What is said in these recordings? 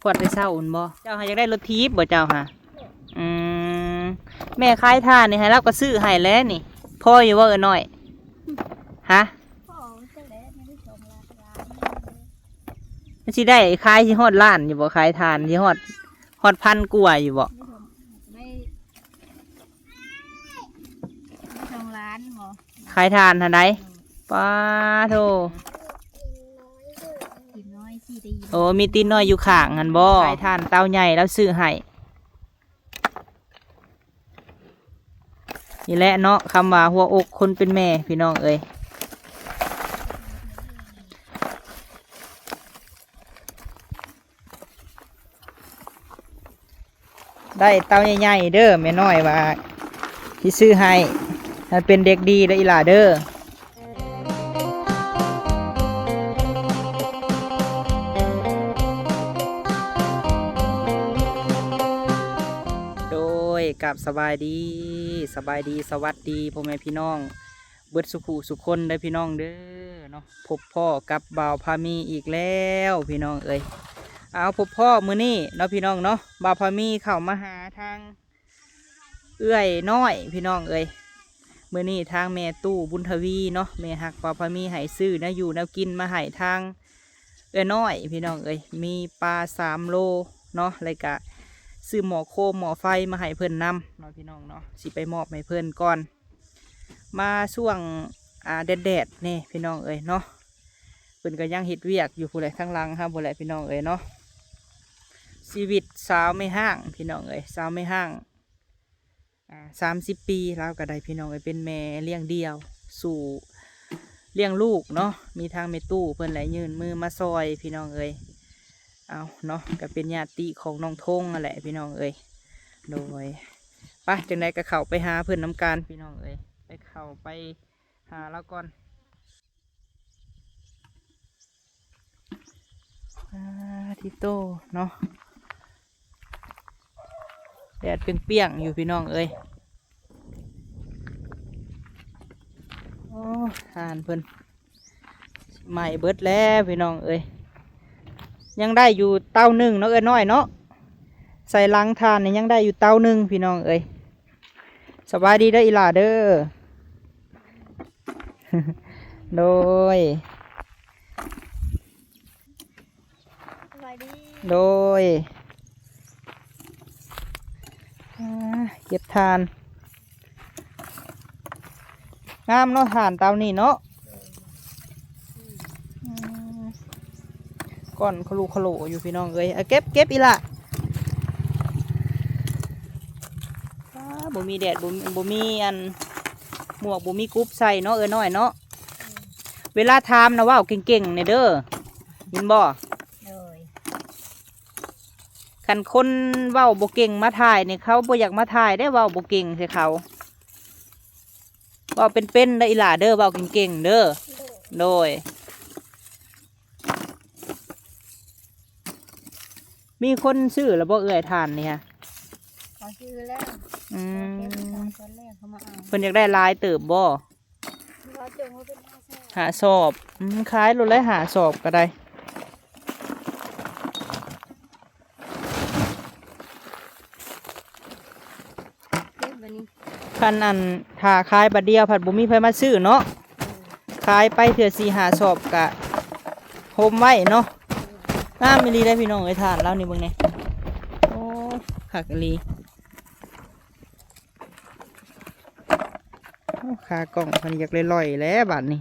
ວດແຕ່ເຊົ້າພຸ້ນບໍ່? ເຈົ້າຫາຢາກໄດ້ລົດຖີບບໍ່ເຈົ້າຫາ? ອືມ ແມ່ຂາຍຖ່ານນີ້ໃຫ້ລາວກໍຊື້ໃຫ້ແຫຼະນີ້ ພໍຢູ່ບໍ່ເອື້ອຍນ້ອຍ? ຮະ? ພໍ ມັນຊິໄດ້ຂາຍຊິຮອດລ້ານຢູ່ບໍ່? ຂາຍຖ່ານຊິຮອດ ຮອດພັນກວ່າຢູ່ບໍ່? ໄດ້ ໄດ້ສອງລ້ານບໍ່? ຂາຍຖ່ານຫັ້ນໃດ? ອືມ ປາໂທ ຕີນນ້ອຍ ໂອ້ ມີຕີນນ້ອຍຢູ່ຂ້າງຫັ້ນບໍ່? ຂາຍຖ່ານເຕົາໃຫຍ່ລາວຊື້ໃຫ້. ນີ້ແຫຼະເນາະ ຄຳວ່າຫົວອົກຄົນເປັນແມ່ ພີ່ນ້ອງເອີຍ. ໄດ້ເຕົາໃຫຍ່ໆເດີ້ ແມ່ນ້ອຍວ່າຊິຊື້ໃຫ້ ໃຫ້ເປັນເດັກດີເດີ້ອີ່ຫຼ້າເດີ້. ໂດຍ ກາບສະບາຍດີ ສະບາຍດີ ສະຫວັດດີ ພໍ່ແມ່ພີ່ນ້ອງ ເບິດສຸຂູສຸຄົນເດີ້ພີ່ນ້ອງເດີ້ເນາະ. ພົບພໍ້ກັບບ່າວພາມີອີກແລ້ວພີ່ນ້ອງເອີຍ. ເອົາ ພົບພໍ້ມື້ນີ້ເນາະພີ່ນ້ອງເນາະ ບ່າວພາມີເຂົ້າມາຫາທາງເອື້ອຍນ້ອຍພີ່ນ້ອງເອີຍ. ມື້ນີ້ທາງແມ່ຕູ້ບຸນທະວີເນາະ ແມ່ຮັກບ່າວພາມີ ໃຫ້ຊື້ແນວຢູ່ແນວກິນມາໃຫ້ທາງເອື້ອຍນ້ອຍພີ່ນ້ອງເອີຍ. ມີປາສາມໂລເນາະ ແລ້ວກະຊື້ໝໍ້ໂຄມໝໍ້ໄຟມາໃຫ້ເພິ່ນນຳເນາະພີ່ນ້ອງເນາະ ຊິໄປມອບໃຫ້ເພິ່ນກ່ອນ. ມາຊ່ວງ ອ່າ ແດດໆແດ່ພີ່ນ້ອງເອີຍເນາະ. ເພິ່ນກໍຍັງເຮັດວຽກຢູ່ພຸ້ນແຫຼະ ທາງຫຼັງເຮົາພຸ້ນແຫຼະພີ່ນ້ອງເອີຍເນາະ. ຊີວິດສາວແມ່ຮ້າງພີ່ນ້ອງເອີຍ ສາວແມ່ຮ້າງ ອ່າ ສາມສິບປີ ລາວກໍໄດ້ພີ່ນ້ອງເອີຍ ເປັນແມ່ລ້ຽງດ່ຽວ ສູ້ລ້ຽງລູກເນາະ. ມີທາງແມ່ຕູ້ເພິ່ນແຫຼະຍື່ນມືມາຊ່ອຍພີ່ນ້ອງເອີຍ. ເອົາເນາະ ກໍເປັນຍາດຕິຂອງນ້ອງທົງຫັ້ນແຫຼະພີ່ນ້ອງເອີຍ. ໂດຍ ໄປ ຈັ່ງໃດກໍເຂົ້າໄປຫາເພິ່ນນຳກັນພີ່ນ້ອງເອີຍ ໄປ ເຂົ້າໄປຫາລາວກ່ອນ. ອາ ທິໂຕເນາະ ແດດປ່ຽງໆຢູ່ພີ່ນ້ອງເອີຍ. ໂອ້ ຖ່ານເພິ່ນ ໄໝ້ເບິດແລ້ວພີ່ນ້ອງເອີຍ. ຍັງໄດ້ຢູ່ເຕົາໜຶ່ງເນາະເອື້ອຍນ້ອຍເນາະ ໃສ່ຫຼັງຖ່ານນີ້ຍັງໄດ້ຢູ່ເຕົາໜຶ່ງພີ່ນ້ອງເອີຍ. ສະບາຍດີເດີ້ອີ່ຫຼ້າເດີ້. ໂດຍ ສະບາຍດີ ໂດຍ. ອ່າ ເກັບຖ່ານ ງາມເນາະ ຖ່ານເຕົານີ້ເນາະ. ອືມ ກ້ອນຄະໂຫຼຄະໂຫຼຢູ່ພີ່ນ້ອງເອີຍ. ເອົາ ເກັບ ເກັບອີ່ຫຼ້າ. ອ້າ ບໍ່ມີແດດ ບໍ່ ບໍ່ມີອັນ ໝວກ ບໍ່ມີກຸບໃສ່ເນາະ ເອື້ອຍນ້ອຍເນາະ. ເວລາຖາມນະ ເວົ້າເກັ່ງໆແດ່ເດີ້ ຍິນບໍ່? ໂດຍ. ຄັນຄົນເວົ້າບໍ່ເກັ່ງມາຖ່າຍນີ້ ເຂົາບໍ່ຢາກມາຖ່າຍເດ້ ເວົ້າບໍ່ເກັ່ງໃສ່ເຂົາ. ເວົ້າເປັນໆເດີ້ອີ່ຫຼ້າເດີ້ ເວົ້າເກັ່ງໆເດີ້. ໂດຍ. ມີຄົນຊື້ແລ້ວບໍ່ເອື້ອຍ ຖ່ານນີ້ຫະ? ເຂົາຊື້ແລ້ວ. ອືມ ຕອນແລກເຂົາມາເອົາ. ເພິ່ນຢາກໄດ້ຫຼາຍເຕີບບໍ່? ເຂົາຈົ່ງວ່າເປັນຫ້າຊອບ ຫ້າຊອບ. ອືມ ຂາຍໂລດແຫຼະ ຫ້າຊອບກໍໄດ້. ເກັບບັດນີ້ ຄັນອັນ ຖ້າຂາຍບາດດຽວພັດບໍ່ມີໃຜມາຊື້ເນາະ. ເອີ ຂາຍໄປເທື່ອສີ່ຫ້າຊອບກະໂຮມໄວ້ເນາະ. ເອີ ງາມອີ່ຫຼີເດ້ພີ່ນ້ອງເອີຍ ຖ່ານລາວນີ້ເບິ່ງແດ່. ໂອ້ ຄັກອີ່ຫຼີ. ໂອ້ ຂາກ້ອງເພິ່ນຢາກລ່ອຍໆແຫຼະບາດນີ້.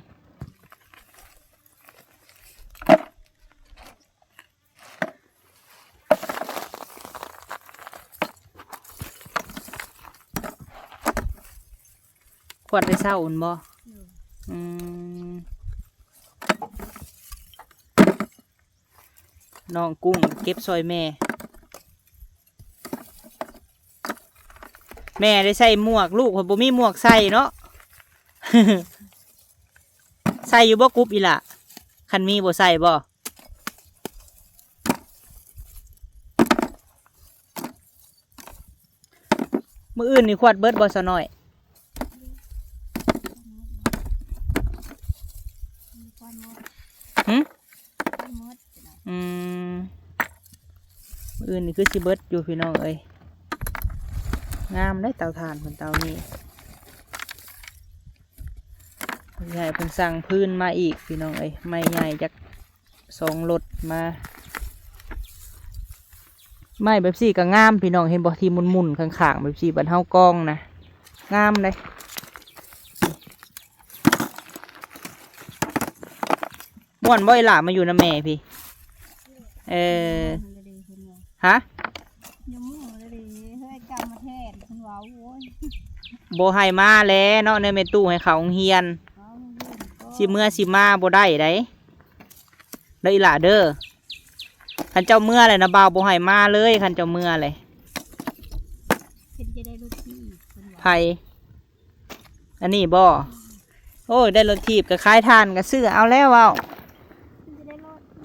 ຂວດໄປເຊົ້າພຸ້ນບໍ່? ໂດຍ. ອືມ ນ້ອງກຸ້ງເກັບຊ່ອຍແມ່. ແມ່ໄດ້ໃສ່ໝວກ ລູກເພິ່ນບໍ່ມີໝວກໃສ່ເນາະ. ໃສ່ຢູ່ບໍ່ກຸບອີ່ຫຼ້າ? ຄັນມີບໍ່ໃສ່ບໍ່? ມື້ອື່ນນີ້ຂວດເບິດບໍ່ສາວນ້ອຍ? ຫຶ? ອືມ. ອື່ນນີ້ຄືຊິເບິດຢູ່ພີ່ນ້ອງເອີຍ. ງາມເດ້ເຕົາຖ່ານເພິ່ນເຕົານີ້. ໃຫຍ່ເພິ່ນສັ່ງພື້ນມາອີກພີ່ນ້ອງເອີຍ, ໄມ້ໃຫຍ່ຈັກສອງລົດມາ. ໄມ້ແບບຊີ້ກໍງາມພີ່ນ້ອງ, ເຫັນບໍ່ ທີ່ໝຸ່ນໆຂ້າງໆແບບຊີ້ ບ້ານເຮົາກອງນະ ງາມເດ້. ມ່ວນບໍ່ອີ່ຫຼ້າມາຢູ່ນຳແມ່ພີ້? ເອີ ຮະ? ບໍ່ໃຫ້ມາແລ້ວເນາະ ແນວແມ່ຕູ້ໃຫ້ເຂົ້າໂຮງຮຽນ. ຊິເມືອຊິມາບໍ່ໄດ້ໃດ ເດີອີ່ຫຼ້າເດີ. ຄັນເຈົ້າເມືອແລ້ວນະ ບ່າວບໍ່ໃຫ້ມາເລີຍ ຄັນເຈົ້າເມືອແລ້ວ. ເພິ່ນຈະໄດ້ລົດຖີບເພິ່ນວ່າ. ໃຜ? ອັນນີ້ບໍ່? ໂອ້ຍ ໄດ້ລົດຖີບກໍຂາຍຖ່ານກໍຊື້ເອົາແລ້ວເວົ້າ.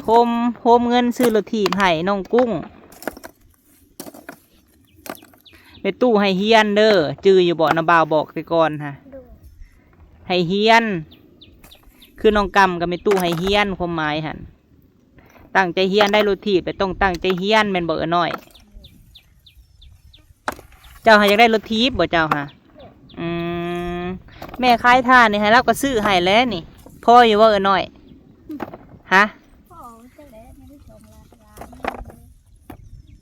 ໂຮມ ໂຮມເງິນຊື້ລົດຖີບໃຫ້ນ້ອງກຸ້ງ. ແມ່ຕູ້ໃຫ້ຮຽນເດີ ຈື່ຢູ່ບໍ່ ນ້າບ່າວບອກແຕ່ກ່ອນຫະ? ໃຫ້ຮຽນ ຄືນ້ອງກຳກັບແມ່ຕູ້ໃຫ້ຮຽນ ຄວາມໝາຍຫັ້ນ. ຕັ້ງໃຈຮຽນ ໄດ້ລົດຖີບແລ້ວຕ້ອງຕັ້ງໃຈຮຽນ ແມ່ນບໍ່ເອື້ອຍນ້ອຍ? ເຈົ້າຫາຢາກໄດ້ລົດຖີບບໍ່ເຈົ້າຫາ? ອືມ ແມ່ຂາຍຖ່ານນີ້ໃຫ້ລາວກໍຊື້ໃຫ້ແລ້ວນີ້ ພໍຢູ່ບໍ່ເອື້ອຍນ້ອຍ? ຮະ? ພໍຈັກແຫຼະ ຍັງໄດ້ສອງລ້ານ.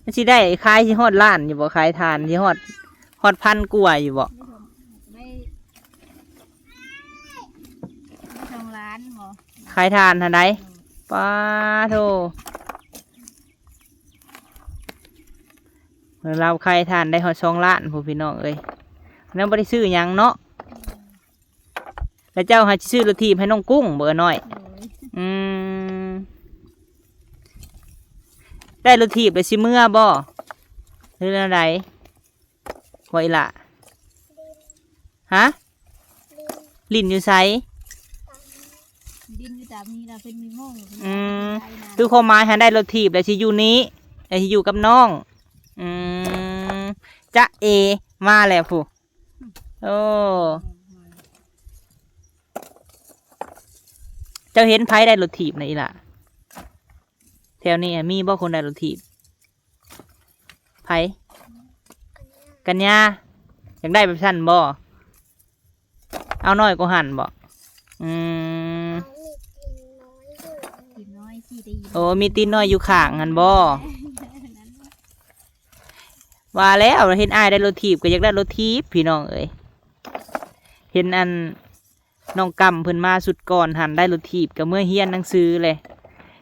ມັນຊິໄດ້ຂາຍ ຊິຮອດລ້ານຢູ່ບໍ່? ຂາຍຖ່ານຊິຮອດ ຮອດພັນກວ່າຢູ່ບໍ່? ໄດ້ ໄດ້ສອງລ້ານບໍ່? ຂາຍຖ່ານຫັ້ນໃດ? ອືມ ປາໂທ ລາວຂາຍຖ່ານໄດ້ຮອດສອງລ້ານພຸ້ນ ພີ່ນ້ອງເອີຍ. ຍັງບໍ່ໄດ້ຊື້ຫຍັງເນາະ. ແລ້ວເຈົ້າຫາຊິຊື້ລົດຖີບໃຫ້ນ້ອງກຸ້ງບໍ່ ເອື້ອຍນ້ອຍ? ໂດຍ ອືມ ໄດ້ລົດຖີບແລ້ວຊິເມືອບໍ່ ຫຼືແນວໃດ? ບໍ່ອີ່ຫຼ້າ? ຮະ? ຫຼິ້ນຢູ່ໃສ? ຫຼິ້ນຢູ່ຕາມນີ້ລະ ເພິ່ນມີໂມງ. ອືມ ຄືຄວາມໝາຍຫັ້ນ ໄດ້ລົດຖີບແລ້ວຊິຢູ່ນີ້ ແລ້ວຊິຢູ່ກັບນ້ອງ. ອືມ ຈະເອ ມາແລ້ວພຸ້ນ. ໂອ້ ເຈົ້າເຫັນໃຜໄດ້ລົດຖີບນະອີ່ຫຼ້າ? ແຖວນີ້ມີບໍ່ຄົນໄດ້ລົດຖີບ? ໃຜ? ກັນຍາ. ຢາກໄດ້ແບບຊັ້ນບໍ່? ເອົານ້ອຍກວ່າຫັ້ນບໍ່? ອືມ ຕີນນ້ອຍ ໂອ້ ມີຕີນນ້ອຍຢູ່ຂ້າງຫັ້ນບໍ່? ວ່າແລ້ວ ເຫັນອ້າຍໄດ້ລົດຖີບ ກໍຢາກໄດ້ລົດຖີບ ພີ່ນ້ອງເອີຍ. ເຫັນອັນ ນ້ອງກຳເພິ່ນມາຊຸດກ່ອນຫັ້ນ ໄດ້ລົດຖີບກໍເມືອຮຽນໜັງສືແຫຼະ.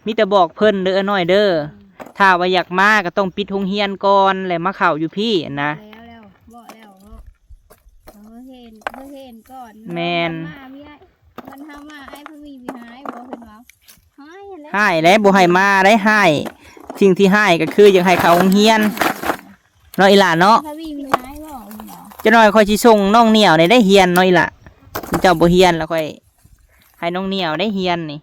ມີແຕ່ບອກເພິ່ນເດີ ເອື້ອຍນ້ອຍເດີ ຖ້າວ່າຢາກມາກໍຕ້ອງປິດໂຮງຮຽນກ່ອນ ແລ້ວມາເຂົ້າຢູ່ພີ້ຫັ້ນນະ. ແລ້ວ ແລ້ວ ບອກແລ້ວເນາະ ເຮົາເຫັນ ເຮົາເຫັນກ່ອນ. ແມ່ນ ເຮົາມາ ເພິ່ນເຮົາມາ ອ້າຍເພິ່ນມີວິຫາຍບໍ່ ເພິ່ນເວົ້າ. ຮ້າຍແຫຼະ ບໍ່ໃຫ້ມາໄດ້ ຮ້າຍ. ສິ່ງທີ່ຮ້າຍກໍຄືຢາກໃຫ້ເຂົ້າໂຮງຮຽນເນາະ ອີ່ຫຼ້າເນາະ. ຈັກໜ່ອຍຂ້ອຍຊິສົ່ງນ້ອງໜຽວໄດ້ຮຽນເນາະ ອີ່ຫຼ້າ. ເຈົ້າບໍ່ຮຽນລະ ຂ້ອຍໃຫ້ນ້ອງໜຽວໄດ້ຮຽນນີ້.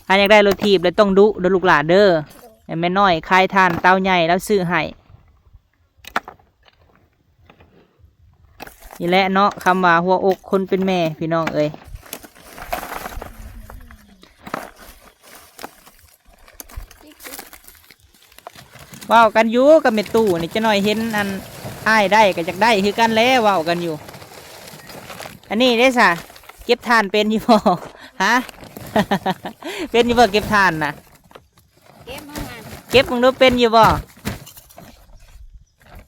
ຖ້າຢາກໄດ້ລົດຖີບແລ້ວຕ້ອງດຸເດີລູກຫຼານເດີ. ແມ່ນ້ອຍຂາຍຖ່ານເຕົາໃຫຍ່ລາວຊື້ໃຫ້. ນີ້ແຫຼະເນາະ ຄຳວ່າຫົວອົກຄົນເປັນແມ່ ພີ່ນ້ອງເອີຍ. ເວົ້າກັນຢູ່ກັບແມ່ຕູ້ນີ້ ຈັກໜ່ອຍເຫັນອັນອ້າຍໄດ້ກໍຢາກໄດ້ຄືກັນແຫຼະ ເວົ້າກັນຢູ່. ອັນນີ້ເດ້ສະ ເກັບຖ່ານເປັນຢູ່ບໍ່? ຮະ? ເປັນຢູ່ບໍ່ເກັບຖ່ານນະ? ເກັບມາ ເກັບເບິ່ງດູ ເປັນຢູ່ບໍ່?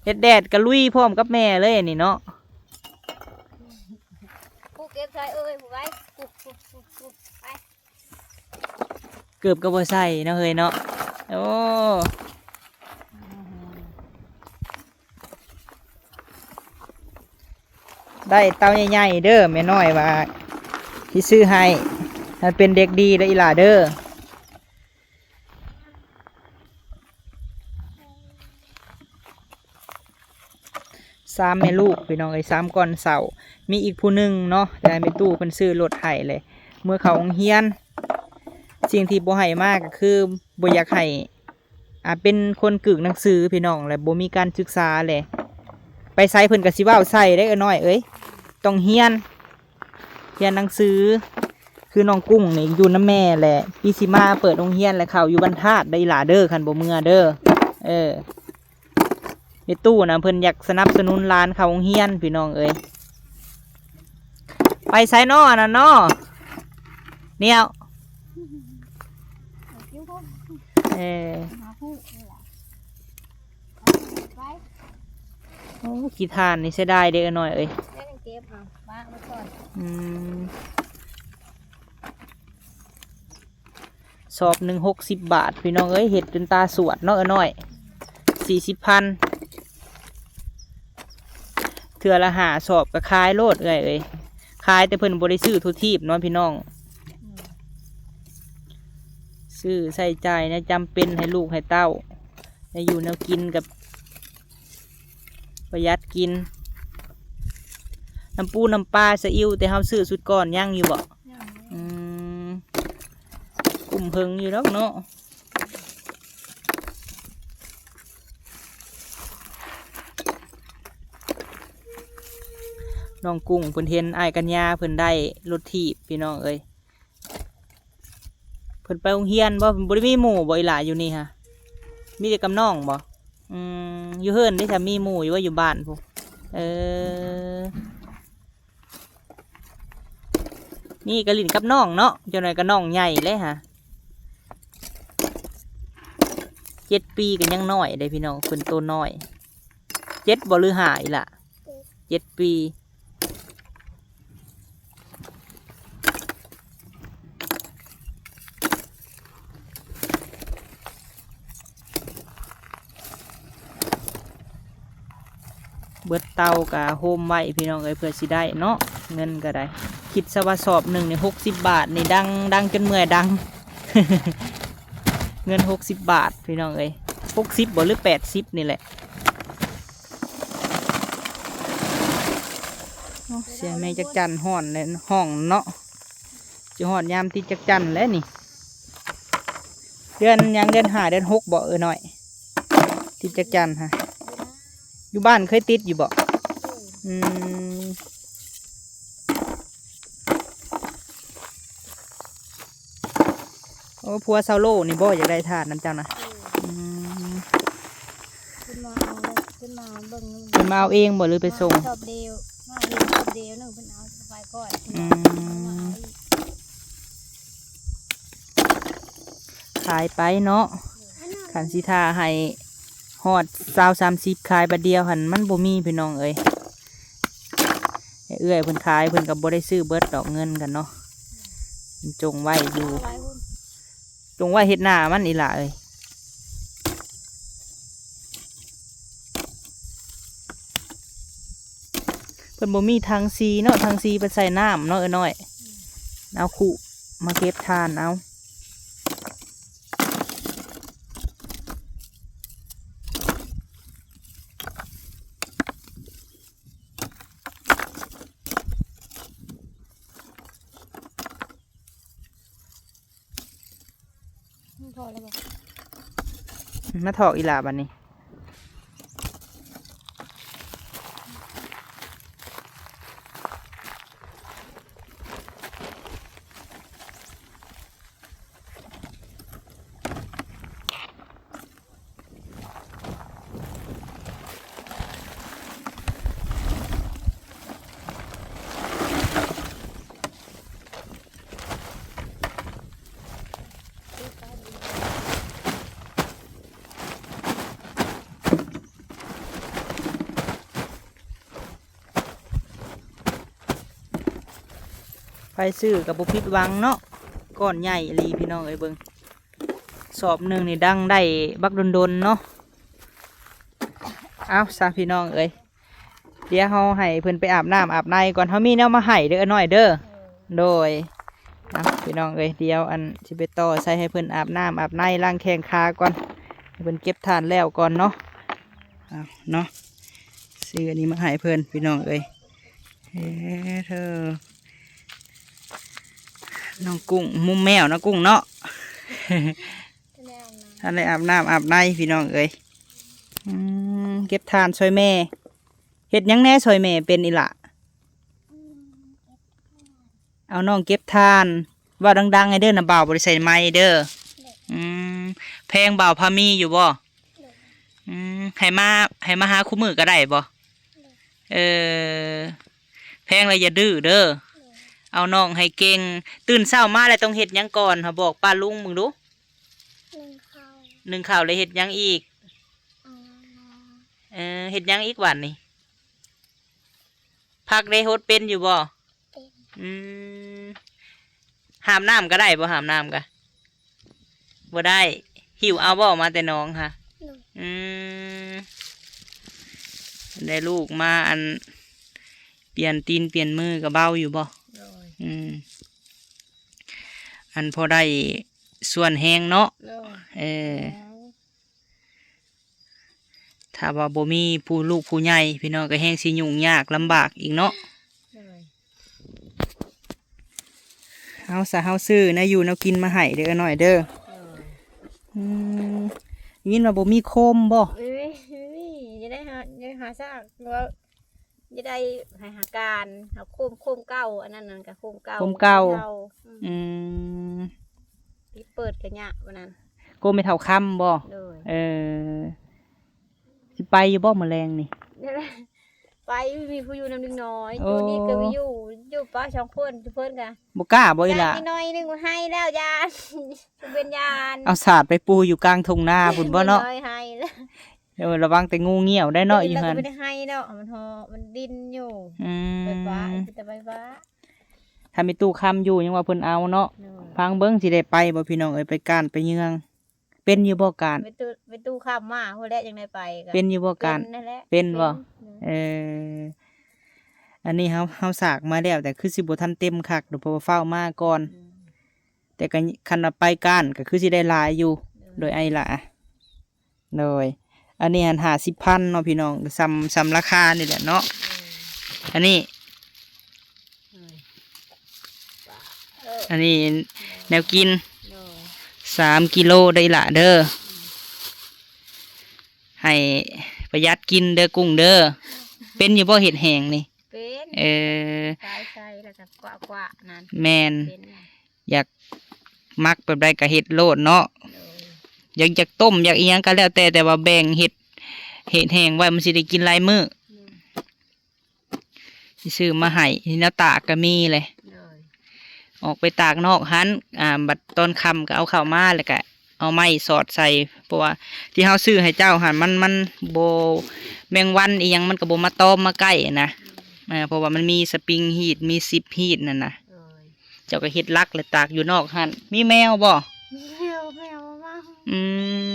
ເຮັດແດດກະລຸຍພ້ອມກັບແມ່ເລີຍອັນນີ້ເນາະ. ຜູ້ເກັບຊ່ອຍເອີຍ ຜູ້ໄວ ປຸບ ປຸບ ປຸບ ປຸບ ໄປ. ເກີບກໍບໍ່ໃສ່ເນາະເຮີຍເນາະ. ໂອ້ ໄດ້ເຕົາໃຫຍ່ໆເດີ ແມ່ນ້ອຍວ່າຊິຊື້ໃຫ້. ໃຫ້ເປັນເດັກດີເດີອີ່ຫຼ້າເດີ. ສາມແມ່ລູກພີ່ນ້ອງເອີຍ ສາມກ່ອນເຊົ້າ. ມີອີກຜູ້ໜຶ່ງເນາະ ແຕ່ແມ່ຕູ້ເພິ່ນຊື້ລົດໃຫ້ແຫຼະ ເມື່ອເຂົ້າໂຮງຮຽນ. ສິ່ງທີ່ບໍ່ໃຫ້ມາກໍຄືບໍ່ຢາກໃຫ້ ອ່າ ເປັນຄົນກຶກໜັງສືພີ່ນ້ອງ ແລະ ບໍ່ມີການສຶກສາແຫຼະ. ໄປໃສເພິ່ນກໍຊິເວົ້າໃສ່ເດ້ ເອື້ອຍນ້ອຍເອີຍ. ຕ້ອງຮຽນ ຮຽນໜັງສື. ຄືນ້ອງກຸ້ງນີ້ຢູ່ນຳແມ່ແຫຼະ ປີຊິມາເປີດໂຮງຮຽນແລ້ວ ເຂົ້າຢູ່ບ້ານທາດເດີອີ່ຫຼ້າເດີ ຄັນບໍ່ເມືອເດີ. ເອີ ແມ່ຕູ້ນະ ເພິ່ນຢາກສະໜັບສະໜູນຫຼານເຂົ້າໂຮງຮຽນ ພີ່ນ້ອງເອີຍ. ໄປໃສນໍ ອັນນັ້ນນໍ ນຽວ. ເອີ ໂອ້ ຂີ້ຖ່ານນີ້ເສຍດາຍເດ້ ເອື້ອຍນ້ອຍເອີຍ. ອືມ ສອບໜຶ່ງຫົກສິບບາດ ພີ່ນ້ອງເອີຍ. ເຮັດຈົນຕາສວດເນາະ ເອື້ອຍນ້ອຍ. ສີ່ສິບພັນ ເທື່ອລະຫ້າສອບກໍຂາຍໂລດເອື້ອຍເອີຍ. ຂາຍແຕ່ເພິ່ນບໍ່ໄດ້ຊື້ທົ່ວທີບເນາະ ພີ່ນ້ອງ. ອືມ ຊື້ໃຊ້ຈ່າຍແນວຈຳເປັນໃຫ້ລູກໃຫ້ເຕົ້າ ແນວຢູ່ແນວກິນກໍປະຢັດກິນ. ນ້ຳປູນ້ຳປາ ຊາອິ້ວ ແຕ່ເຮົາຊື້ຊຸດກ່ອນຍັງຢູ່ບໍ່? ຍັງ. ອືມ ກຸ້ມເພິງຢູ່ດອກເນາະ. ນ້ອງກຸ້ງເພິ່ນເຫັນອ້າຍກັນຍາເພິ່ນໄດ້ລົດຖີບ ພີ່ນ້ອງເອີຍ. ເພິ່ນໄປໂຮງຮຽນບໍ່? ເພິ່ນບໍ່ໄດ້ມີໝູ່ບໍ່ ອີ່ຫຼ້າຢູ່ນີ້ຫະ? ມີແຕ່ກັບນ້ອງບໍ່? ອືມ ຢູ່ເຮືອນເດ ຖ້າມີໝູ່ຢູ່ວ່າຢູ່ບ້ານພຸ້ນ? ເອີ ນີ້ກໍຫຼິ້ນກັບນ້ອງເນາະ ຈັກໜ້ອຍກໍນ້ອງໃຫຍ່ແລ້ວຫະ. ເຈັດປີກໍຍັງນ້ອຍເດ້ ພີ່ນ້ອງ ເພິ່ນໂຕນ້ອຍ. ເຈັດບໍ່ ຫຼື ຫ້າ ອີ່ຫຼ້າ? ເຈັດປີ. ເບິດເຕົາກະໂຮມໄວ້ ພີ່ນ້ອງເອີຍ ເພື່ອຊິໄດ້ເນາະ ເງິນກໍໄດ້. ຄິດຊະວ່າສອບໜຶ່ງນີ້ຫົກສິບບາດນີ້ ດັງ ດັງຈົນເມື່ອຍດັງ. ເງິນຫົກສິບບາດ ພີ່ນ້ອງເອີຍ ຫົກສິບບໍ່ ຫຼື ແປດສິບນີ້ແຫຼະ. ໂອ້ ສຽງແມ່ຈັກຈັນຮ້ອນແລ້ວ ຮ້ອງເນາະ. ຊິຮອດຍາມຕິດຈັກຈັນແລ້ວນີ້. ເດືອນຫຍັງ ເດືອນຫ້າ ເດືອນຫົກບໍ່ ເອື້ອຍນ້ອຍ? ຕິດຈັກຈັນຫະ. ຢູ່ບ້ານເຄີຍຕິດຢູ່ບໍ່? ອືມ. ໂອ້ ຜົວຊາວໂລນີ້ບໍ່ຢາກໄດ້ຖ່ານນຳເຈົ້ານະ? ເອີ ອືມ. ເພິ່ນມາເອົາເລີຍ ເພິ່ນມາເບິ່ງ ເພິ່ນມາເອົາເອງບໍ່ ຫຼືໄປສົ່ງ? ມາສອບດຽວ ມາເອງສອບດຽວໜຶ່ງ ເພິ່ນເອົາໄປກ່ອນ. ອືມ ມາເອົາອີກ. ຂາຍໄປເນາະ. ຄັນຊິຖ້າໃຫ້ຮອດຊາວ ສາມສິບ ຂາຍບາດດຽວຫັ້ນ ມັນບໍ່ມີ ພີ່ນ້ອງເອີຍ. ໃຫ້ເອື້ອຍເພິ່ນຂາຍ ເພິ່ນກໍບໍ່ໄດ້ຊື້ເບິດດອກເງິນກັນເນາະ. ມັນຈົ່ງໄວ້ຢູ່ ຈົງໄວ້ເຮັດໜ້າມັນອີ່ຫຼ້າເອີຍ. ເພິ່ນບໍ່ມີຖັງສີເນາະ ຖັງສີເພິ່ນໃສ່ນ້ຳເນາະ ເອື້ອຍນ້ອຍ. ເອົາຄຸມາເກັບຖ່ານເອົາ. ພໍແລ້ວບໍ່? ມາຖອກອີ່ຫຼ້າບັດນີ້. ໃຜຊື້ກໍບໍ່ຜິດຫວັງເນາະ ກ້ອນໃຫຍ່ອີ່ຫຼີ ພີ່ນ້ອງເອີຍ. ເບິ່ງ ສອບໜຶ່ງນີ້ດັງໄດ້ບັກດົນໆເນາະ. ເອົາຊະ ພີ່ນ້ອງເອີຍ ດຽວເຮົາໃຫ້ເພິ່ນໄປອາບນ້ຳອາບໃນກ່ອນ ເຮົາມີແນວມາໃຫ້ເດີ ເອື້ອຍນ້ອຍເດີ. ໂດຍ ເອົາ ພີ່ນ້ອງເອີຍ ດຽວອັນຊິໄປຕໍ່ໃສ່ໃຫ້ເພິ່ນອາບນ້ຳອາບໃນ ລ້າງແຂ້ງຂາກ່ອນ ໃຫ້ເພິ່ນເກັບຖ່ານແລ້ວກ່ອນເນາະ. ເອົາເນາະ ຊື້ອັນນີ້ມາໃຫ້ເພິ່ນ ພີ່ນ້ອງເອີຍ. ເອີ ເທີ ນ້ອງກຸ້ງ ມຸມແມວເນາະ ກຸ້ງເນາະ. ແມ່ອາບນ້ຳ ທ່ານໄດ້ອາບນ້ຳອາບໃນ ພີ່ນ້ອງເອີຍ. ອືມ ເກັບຖ່ານຊ່ອຍແມ່. ເຮັດຫຍັງແດ່ຊ່ອຍແມ່ເປັນອີ່ຫຼ້າ? ເອົານ້ອງເກັບຖ່ານ ເວົ້າດັງໆ ໃຫ້ເດີນະ ບ່າວບໍ່ໄດ້ໃສ່ໄມເດີ. ອືມ ແພງບ່າວພາມີຢູ່ບໍ່? ອືມ ໃຫ້ມາ ໃຫ້ມາຫາຄູ່ມື້ກໍໄດ້ບໍ່? ເອີ ແພງແລ້ວຢ່າດື້ເດີ. ເອົານ້ອງໃຫ້ເກັ່ງ. ຕື່ນເຊົ້າມາແລ້ວຕ້ອງເຮັດຫຍັງກ່ອນ? ຫາ ບອກປ້າລຸງເບິ່ງດູ. ໜຶ້ງເຂົ້າ ໜຶ້ງເຂົ້າ ແລ້ວເຮັດຫຍັງອີກ? ເອົາ ເອີ ເຮັດຫຍັງອີກບາດນີ້? ຜັກເດ້ ຫົດເປັນຢູ່ບໍ່? ເປັນ. ອືມ ຫາບນ້ຳກໍໄດ້ບໍ່? ຫາບນ້ຳກະບໍ່ໄດ້. ຫິ້ວເອົາບໍ່ ມາແຕ່ໜອງຫະ? ໂດຍ. ອືມ ໄດ້ລູກມາ ອັນ ປ່ຽນຕີນປ່ຽນມືກໍເບົາຢູ່ບໍ່? ໂດຍ. ອືມ ອັນ ພໍໄດ້ສ່ວນແຮງເນາະ. ໂດຍ. ເອີ ຖ້າວ່າບໍ່ມີຜູ້ ລູກຜູ້ໃຫຍ່ ພີ່ນ້ອງ ກໍແຮງຊິຫຍຸ້ງຍາກລຳບາກອີກເນາະ. ໂດຍ. ເຮົາສະ ເຮົາຊື້ແນວຢູ່ແນວກິນມາໃຫ້ເດີ ເອື້ອຍນ້ອຍເດີ. ໂດຍ. ອືມ ໄດ້ຍິນວ່າບໍ່ມີໂຄມບໍ່? ເອີຍ ມີ ຈະໄດ້ຫາ ຈະຫາຊາກວ່າ ຈະໄດ້ໃຫ້ຫາການ ເອົາໂຄມ ໂຄມເກົ່າ ອັນນັ້ນ ນັ້ນກະໂຄມເກົ່າ ໂຄມເກົ່າ. ອືມ ອືມ ປິດເປີດກະຍາກ ອັນນັ້ນ ໂຄມແມ່ເຖົ້າຄຳບໍ່? ໂດຍ. ເອີ ຊິໄປຢູ່ບໍ່ມື້ແລງນີ້? ໄປ ມີຜູ້ຢູ່ນຳເດັກນ້ອຍ. ໂອ້ ຢູ່ນີ້ກໍມີຢູ່ ຢູ່ປ້າສອງຄົນ ເພິ່ນກະບໍ່ກ້າບໍ່ອີ່ຫຼ້າ? ນ້ອຍໜຶ່ງໃຫ້ແລ້ວ ຢ້ານ ເປັນຢ້ານ. ເອົາສາດໄປປູຢູ່ກາງທົ່ງນາພຸ້ນບໍ່ເນາະ? ນ້ອຍໃຫ້ແລ້ວ. ເອີ ລະວັງແຕ່ງູງຽວໄດ້ເນາະ ຢູ່ຫັ້ນ. ແລ້ວກໍບໍ່ໄດ້ໃຫ້ເນາະ ມັນເຫາະ ມັນດິນຢູ່. ອືມ ໄຟຟ້າ ມີແຕ່ໄຟຟ້າ. ຖ້າແມ່ຕູ້ຄຳຢູ່ຍັງວ່າເພິ່ນເອົາເນາະ. ໂດຍ. ຟັງເບິ່ງຊິໄດ້ໄປບໍ່ ພີ່ນ້ອງເອີຍ ໄປກ້ານໄປເຍືອງ. ເປັນຢູ່ບໍ່ກ້ານ? ແມ່ຕູ້ ແມ່ຕູ້ຄຳມາພຸ້ນແຫຼະ ຈັ່ງໄດ້ໄປກໍ ເປັນຢູ່ບໍ່ກ້ານ? ເປັນນັ້ນແຫຼະ ເປັນບໍ່? ເປັນ. ໂດຍ. ເອີ ອັນນີ້ເຮົາ ເຮົາສາກມາແລ້ວ ແຕ່ຄືຊິບໍ່ທັນເຕັມຄັກດອກ ເພາະວ່າຟ້າວມາກ່ອນ. ອືມ ແຕ່ກໍຄັນວ່າໄປກ້ານກໍຄືຊິໄດ້ຫຼາຍຢູ່. ໂດຍ. ໂດຍ ອ້າຍຫຼ້າ. ໂດຍ. ອັນນີ້ຫັ້ນຫ້າສິບພັນເນາະ ພີ່ນ້ອງ ສ່ຳ ສ່ຳລາຄານີ້ແຫຼະເນາະ. ໂດຍ. ອັນນີ້ ໂດຍ ອັນນີ້ແນວກິນ. ໂດຍ. ສາມກິໂລເດີ ອີ່ຫຼ້າເດີ. ໃຫ້ປະຢັດກິນເດີ ກຸ້ງເດີ. ເປັນຢູ່ບໍ່ເຮັດແຫ້ງນີ້? ເປັນ. ເອີ ສາຍໃສ່ແລ້ວກໍກວະໆ ນັ້ນ. ແມ່ນ. ເປັນ. ຢາກມັກແບບໃດກໍເຮັດໂລດເນາະ. ໂດຍ. ຢາກ ຢາກຕົ້ມ ຢາກອີ່ຫຍັງກໍແລ້ວແຕ່ ແຕ່ວ່າແບ່ງເຮັດ ເຮັດແຫ້ງໄວ້ ມັນຊິໄດ້ກິນຫຼາຍມື້. ໂດຍ. ຊິຊື້ມາໃຫ້ ແນວຕາກກໍມີເລີຍ. ໂດຍ. ອອກໄປຕາກນອກຫັ້ນ ອ່າ ບັດຕອນຄ່ຳກໍເອົາເຂົ້າມາ ແລ້ວກໍເອົາໄມ້ສອດໃສ່ ເພາະວ່າທີ່ເຮົາຊື້ໃຫ້ເຈົ້າຫັ້ນ ມັນ ມັນບໍ່ ແມງວັນອີ່ຫຍັງມັນກໍບໍ່ມາຕອມມາໃກ້ນະ. ອືມ. ເອີ ເພາະວ່າມັນມີສະປຣິງຮີດ ມີຊິບຮີດນັ້ນນະ. ໂດຍ. ເຈົ້າກໍເຮັດຫຼັກ ແລ້ວຕາກຢູ່ນອກຫັ້ນ. ມີແມວບໍ່? ແມວ ແມວມາ. ອື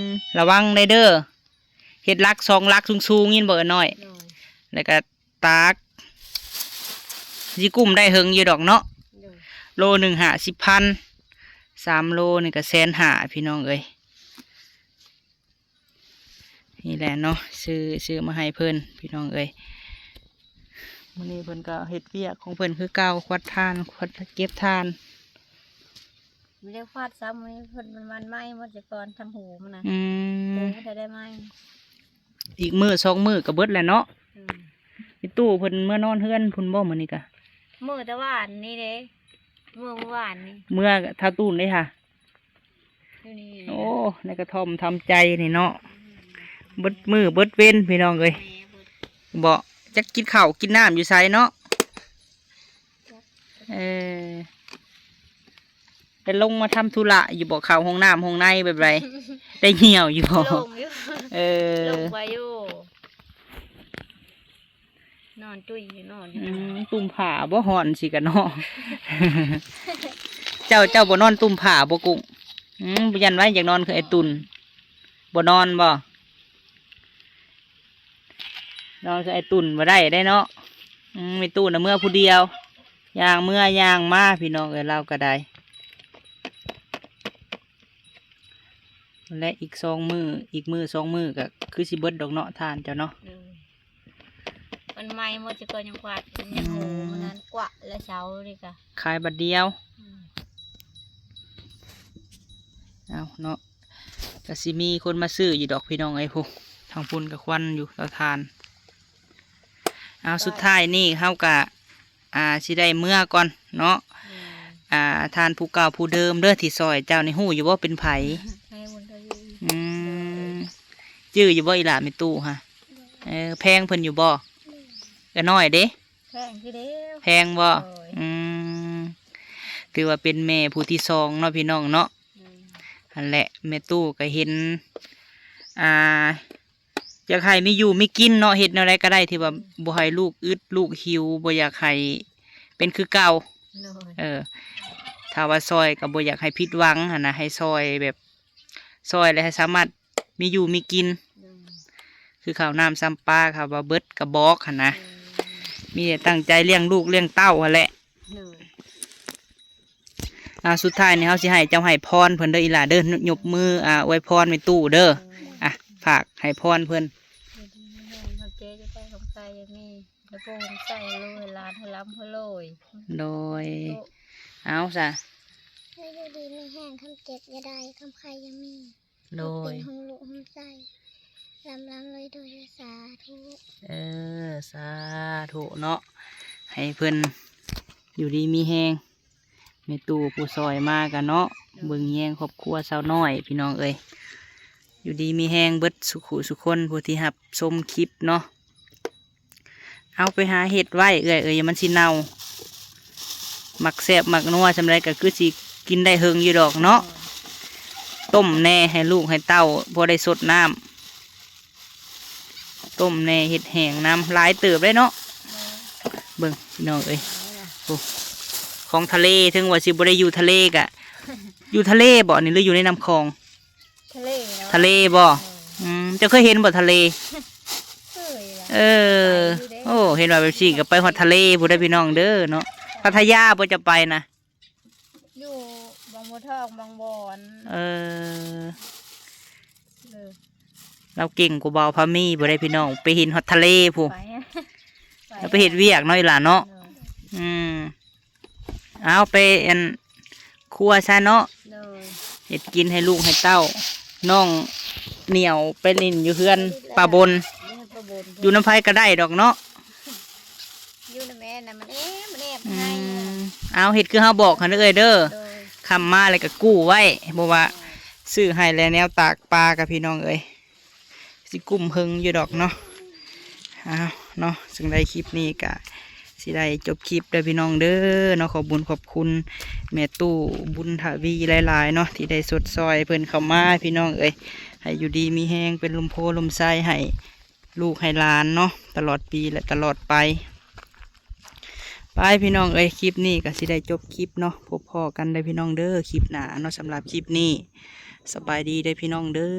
ມ ລະວັງໄດ້ເດີ ເຮັດຫຼັກສອງຫຼັກສູງໆ ຍິນບໍ່ ເອື້ອຍນ້ອຍ? ໂດຍ. ແລ້ວກໍຕາກ ຊິກຸ້ມໄດ້ເຫິງຢູ່ດອກເນາະ. ໂດຍ. ໂລໜຶ່ງຫ້າສິບພັນ ສາມໂລນີ້ກໍແສນຫ້າ ພີ່ນ້ອງເອີຍ. ນີ້ແຫຼະເນາະ ຊື້ ຊື້ມາໃຫ້ເພິ່ນ ພີ່ນ້ອງເອີຍ. ມື້ນີ້ເພິ່ນກໍເຮັດວຽກຂອງເພິ່ນຄືເກົ່າ ຄວັດຖ່ານ ຄວັດເກັບຖ່ານ. ບໍ່ໄດ້ຄວັດຊ້ຳ ມື້ນີ້ເພິ່ນມັນໄໝ້ໝົດ ແຕ່ກ່ອນທາງຫູມັນນະ. ອືມ ຫູມັນໄດ້ໄໝ້. ອີກມື້ສອງມື້ກໍເບິດແລ້ວເນາະ. ອືມ ອີຕູ້ເພິ່ນເມືອນອນເຮືອນພຸ້ນບໍ່ ມື້ນີ້ກະ? ເມືອແຕ່ວານນີ້ເດ້ ເມືອມື້ວານນີ້. ເມືອທ້າວຕູນເດ້ຫະ? ຢູ່ນີ້. ໂອ້ ໃນກະທ່ອມທຳໃຈນີ້ເນາະ. ອືມ ເບິດມື້ເບິດເວັນ ພີ່ນ້ອງເອີຍ. ແມ່ເບິດ ບໍ່ຈັກກິນເຂົ້າກິນນ້ຳຢູ່ໃສເນາະ. ເອີ ໄດ້ລົງມາທຳທຸລະຢູ່ບໍ່? ເຂົ້າຫ້ອງນ້ຳຫ້ອງໃນແບບໃດ? ໄດ້ຍ່ຽວຢູ່ບໍ່? ລົງຢູ່. ເອີ ລົງໄປຢູ່. ນອນຕຸ້ຍຢູ່ ນອນຢູ່. ອືມ ຕຸ້ມຜ້າບໍ່ ຮ້ອນຊິກະເນາະ. ເຈົ້າ ເຈົ້າບໍ່ນອນຕຸ້ມຜ້າບໍ່ກຸ້ງ? ອືມ ຢ້ານວ່າຢາກນອນຄືໄອ້ຕຸ່ນ. ບໍ່ນອນບໍ່? ນອນຄືໄອ້ຕຸ່ນບໍ່ໄດ້ເດ້ເນາະ. ອືມ ແມ່ຕູ້ນະເມືອຜູ້ດຽວ ຍ່າງເມືອຍ່າງມາ ພີ່ນ້ອງເອີຍ ລາວກໍໄດ້. ແລະ ອີກສອງມື້ ອີກມື້ສອງມື້ກໍຄືຊິເບິດດອກເນາະ ຖ່ານເຈົ້າເນາະ. ໂດຍ. ມັນໄໝ້ໝົດ ແຕ່ກ່ອນຍັງກວາດ ຍັງໂຫ ອືມ ມື້ນັ້ນກວາດແລ້ວເຊົ້ານີ້ກະ ຂາຍບາດດຽວ. ອືມ ເອົາເນາະ ກະຊິມີຄົນມາຊື້ຢູ່ດອກ ພີ່ນ້ອງເອີຍ. ພຸ້ນ ທາງພຸ້ນກະຄວັນຢູ່ເຕົາຖ່ານ. ເອົາ ສຸດທ້າຍນີ້ເຮົາກະ ອ່າ ຊິໄດ້ເມືອກ່ອນເນາະ. ແມ່ນ. ອ່າ ທ່ານຜູ້ເກົ່າຜູ້ເດີມເດີ ທີ່ຊ່ອຍເຈົ້ານີ້ ຮູ້ຢູ່ບໍ່ເປັນໃຜ? ໃຫ້ບຸນທະວີ. ອືມ ຈື່ຢູ່ບໍ່ອີ່ຫຼ້າແມ່ຕູ້ຫະ? ເອີ ແພງເພິ່ນຢູ່ບໍ່? ເອື້ອຍນ້ອຍເດ້? ແພງຄືເດ້. ແພງບໍ່? ໂດຍ. ອືມ ຖືວ່າເປັນແມ່ຜູ້ທີສອງເນາະ ພີ່ນ້ອງເນາະ. ໂດຍ. ຫັ້ນແຫຼະ ແມ່ຕູ້ກໍເຫັນ ອ່າ ຢາກໃຫ້ມີຢູ່ມີກິນເນາະ ເຮັດແນວໃດກໍໄດ້ທີ່ວ່າ ອືມ ບໍ່ໃຫ້ລູກອຶດລູກຫິວ ບໍ່ຢາກໃຫ້ເປັນຄືເກົ່າ. ໂດຍ. ເອີ ຖ້າວ່າຊ່ອຍກໍບໍ່ຢາກໃຫ້ຜິດຫວັງຫັ້ນນະ ໃຫ້ຊ່ອຍແບບ ຊ່ອຍແລ້ວໃຫ້ສາມາດມີຢູ່ມີກິນ. ໂດຍ. ຄືເຂົ້ານ້ຳຊຳປາ ເຂົາວ່າເບິດກະບອກຫັ້ນນະ. ໂດຍ. ມີແຕ່ຕັ້ງໃຈລ້ຽງລູກລ້ຽງເຕົ້າຫັ້ນແຫຼະ. ໂດຍ. ອ່າ ສຸດທ້າຍນີ້ເຮົາຊິໃຫ້ເຈົ້າໃຫ້ພອນເພິ່ນເດີອີ່ຫຼ້າເດີ ຍົກມື ອ່າ ອວຍພອນແມ່ຕູ້ເດີ. ໂດຍ. ອ່ະ ຝາກໃຫ້ພອນເພິ່ນ. ຢູ່ດີມີແຮງ ຄຳເຈັບຢ່າໄປ ຄຳໄຄຢ່າມີ ໃຫ້ພໍ່ໃຫ້ໃຊ້ ໃຫ້ລູກໃຫ້ຫຼານ ໃຫ້ລ່ຳໃຫ້ລວຍ. ໂດຍ. ໂຕະ. ເອົາຊະ ໃຫ້ຢູ່ດີມີແຮງ ຄຳເຈັບຢ່າໄດ້ ຄຳໄຄຢ່າມີ. ໂດຍ. ເປັນໂຮມລູກໂຮມໄສ້ ລ່ຳໆລວຍໆ ສາທຸ. ເອີ ສາທຸເນາະ ໃຫ້ເພິ່ນຢູ່ດີມີແຮງ ແມ່ຕູ້ຜູ້ຊ່ອຍມາກະເນາະ. ໂດຍ. ເບິ່ງແຍງຄອບຄົວຊາວນ້ອຍ ພີ່ນ້ອງເອີຍ ຢູ່ດີມີແຮງເບິດສູ່ຜູ້ສູ່ຄົນ ຜູ້ທີ່ຮັບຊົມຄລິບເນາະ. ເອົາໄປຫາເຮັດໄວ້ເອື້ອຍເອີຍ ມັນຊິເນົ່າ. ມັກແຊບມັກນົວສ່ຳໃດກໍຄືຊິກິນໄດ້ເຫິງຢູ່ດອກເນາະ. ໂດຍ. ຕົ້ມແດ່ໃຫ້ລູກໃຫ້ເຕົ້າ ພໍໄດ້ຊົດນ້ຳ ຕົ້ມແດ່ ເຮັດແຫ້ງນຳ ຫຼາຍເຕີບເດ້ເນາະ. ໂດຍ. ເບິ່ງພີ່ນ້ອງເອີຍ ໂອ້ ຂອງທະເລ ເຖິງວ່າຊິບໍ່ໄດ້ຢູ່ທະເລກະ ຢູ່ທະເລບໍ່ນີ້ ຫຼືຢູ່ໃນນ້ຳຂອງ? ທະເລເນາະ. ທະເລບໍ່? ເອີ. ອືມ ເຈົ້າເຄີຍເຫັນບໍ່ທະເລ? ເຄີຍລະ. ເອີ ໄປຢູ່ເດ້. ໂອ້ ເຫັນວ່າແບບຊີ້ກໍໄປຮອດທະເລພຸ້ນເດີພີ່ນ້ອງເດີເນາະ. ໄປ. ພັດທະຍາບໍ່ ເຈົ້າໄປນະ? ຢູ່ບາງບົວທອງ ບາງບອນ. ເອີ ເອີ ລາວເກັ່ງກວ່າບ່າວພາມີພຸ້ນເດ້ພີ່ນ້ອງ ໄປເຫັນຮອດທະເລພຸ້ນ. ໄປ ລາວໄປເຮັດວຽກເນາະ ອີ່ຫຼ້າເນາະ. ໂດຍ. ອືມ ເອົາໄປອັນຄົວຊະເນາະ. ໂດຍ. ເຮັດກິນໃຫ້ລູກໃຫ້ເຕົ້າ. ນ້ອງໜຽວໄປຫຼິ້ນຢູ່ເຮືອນປ້າບົນ. ຢູ່ນຳປ້າບົນ ຢູ່ນຳໃຜກໍໄດ້ດອກເນາະ. ຢູ່ນຳແມ່ນະ ມັນແອບ ມັນແອບ. ອືມ ໃຫ້ ເອົາເຮັດຄືເຮົາບອກຫັ້ນເດີເອື້ອຍເດີ. ໂດຍ. ຄ່ຳມາແລ້ວກໍກູ້ໄວ້ ເພາະວ່າ ໂດຍ ຊື້ໃຫ້ແລ້ວແນວຕາກປາກັບພີ່ນ້ອງເອີຍ ຊິກຸ້ມເຫິງຢູ່ດອກເນາະ. ເອົາເນາະ ຈັ່ງໃດຄລິບນີ້ກະຊິໄດ້ຈົບຄລິບເດີພີ່ນ້ອງເດີເນາະ. ຂອບບຸນຂອບຄຸນແມ່ຕູ້ບຸນທະວີຫຼາຍໆເນາະ ທີ່ໄດ້ຊົດຊ່ອຍເພິ່ນເຂົ້າມາພີ່ນ້ອງເອີຍ ໃຫ້ຢູ່ດີມີແຮງ ເປັນລົມໂພລົມໄຊໃຫ້ລູກໃຫ້ຫຼານເນາະ ຕະຫຼອດປີ ແລະ ຕະຫຼອດໄປ. ໄປພີ່ນ້ອງເອີຍ ຄລິບນີ້ກະຊິໄດ້ຈົບຄລິບເນາະ ພົບພໍ້ກັນເດີພີ່ນ້ອງເດີ ຄລິບໜ້າເນາະ. ສຳລັບຄລິບນີ້ ສະບາຍດີເດີພີ່ນ້ອງເດີ.